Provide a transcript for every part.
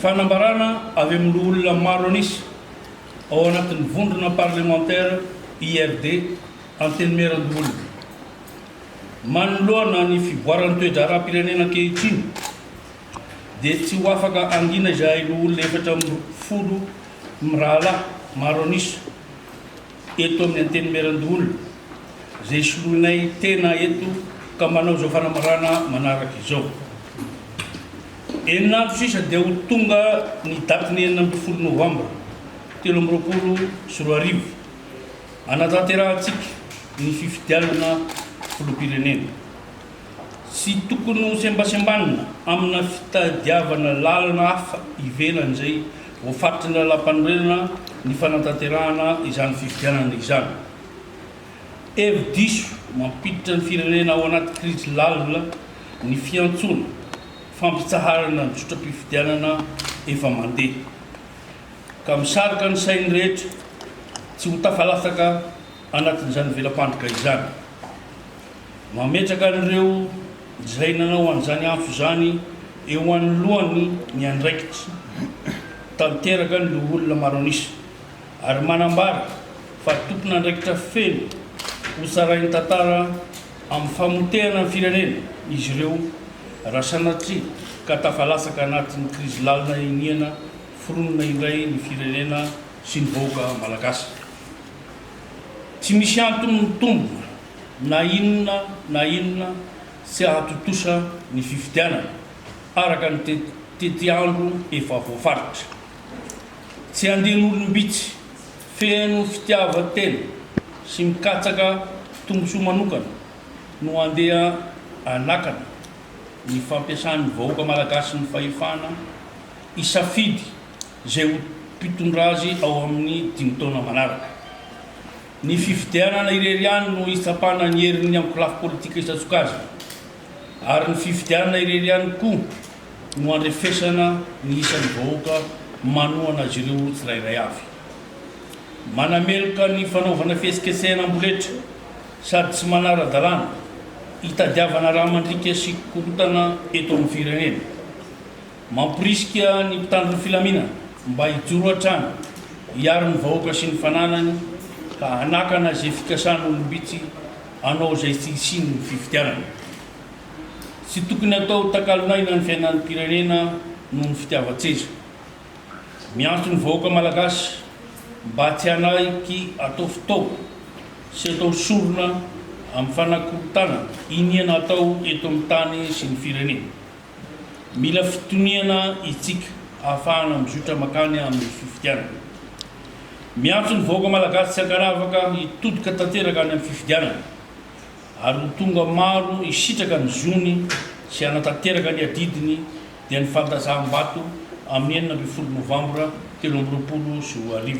Fanambarana avy amin'ny loholona maro an'isa ao anatin'ny vondrona parlemantera IRD Antenimierandoholona. Manoloana ny fivoaran'ny toe-draharaham-pirenena ankehitriny dia tsy ho afaka hangina izahay loholona 14 mirahalahy maro an'isa eto amin'ny Antenimierandoholona izay soloinay tena eto ka manao izao fanambarana manaraka izao. Enina andro sisa dia ho tonga ny datin'ny 16 novambra 2023 hanatanterahantsika ny fifidianana filoham-pirenena. Tsy tokony ho sembasembanina amina fitadiavana lalana hafa ivelan'izay voafaritry ny lalàmpanorenana ny fanatanterahana izany fifidianana izany. Hevi-diso mampiditra ny firenena ao anaty krizy lalina ny fiantsoana fampitsaharana ny zotram-pifidianana efa mandeha, ka misarika ny sain'ny rehetra tsy ho tafalatsaka anatin'izany vela-pandrika izany. Mametraka an'ireo izay nanao an'izany antso izany eo anoloany ny andraikitra tanteraka ny loholona maro an'isa ary manambara fa tompon'andraikitra feno ho tsarain'ny tantara amin'ny famotehana ny firenena izy ireo raha sanatria ka tafalatsaka anatin'ny krizy lalina iniana foronina indray ny firenena sy ny vahoaka malagasy. Tsy misy antony mitombina na inona na inona tsy hahatontosa ny fifidianana, araka ny tetiandro efa voafaritra. Tsy andian'olom-bitsy feno fitiavan-tena sy mikatsaka tombontsoa manokana no handeha hanakana ny fampiasan'ny vahoaka malagasy ny fahefana hisafidy izay ho mpitondra azy ao amin'ny dimy taona manaraka. Ny fifidianana irery ihany no hitsapana ny herin'ny ankolafy politika isan-tsokajiny, ary ny fifidianana irery ihany koa no handrefesana ny isan'ny vahoaka manohana azy ireo tsirairay avy. Manameloka ny fanaovana fihetsiketsehana amboletra sady tsy manara-dalàna hitadiavana rà mandriaka sy korontana eto amin'ny firenena. Mamporisika ny mpitandro ny filaminana mba hijoro hatrany hiaro ny vahoaka sy ny fananany ka hanakana izay fikasan'olom-bitsy hanao izay tsy hisian'ny fifidianana. Tsy tokony hatao takalon'aina ny fiainam-pirenena noho ny fitiavan-tseza. Miantso ny vahoaka malagasy mba tsy hanaiky atao fitaovana sy atao sorona amin'ny fanakorontanana iniana atao eto amin'ny tany sy ny firenena. Mila fitoniana itsika ahafahana mizotra makany amin'ny fifidianana. Miantso ny vahoaka malagasy tsy ankanavaka hitodika tanteraka any amin'ny fifidianana ary ho tonga maro hisitraka ny zony sy hanatanteraka ny adidiny dia ny fandatsaham-bato amin'ny 16 novambra 2023.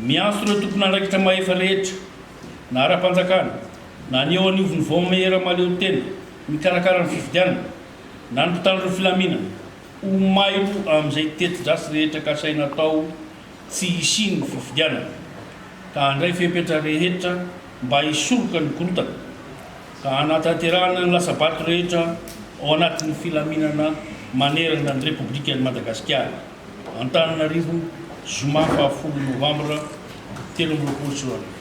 Miantso ireo tompon'andraikitra mahefa rehetra na ara-panjakana na ny eo anivon'ny vaomiera mahaleotena mikarakara ny fifidianana na ny mpitandro ny filaminana ho mailo amin'izay teti-dratsy rehetra kasaina atao tsy hisian'ny fifidianana ka handray fepetra rehetra mba hisoroka ny korontana ka hanatanterahana ny latsa-bato rehetra ao anatin'ny filaminana manerana ny Repoblikan'i Madagasikara. Antananarivo, zoma faha folo novambra 2023.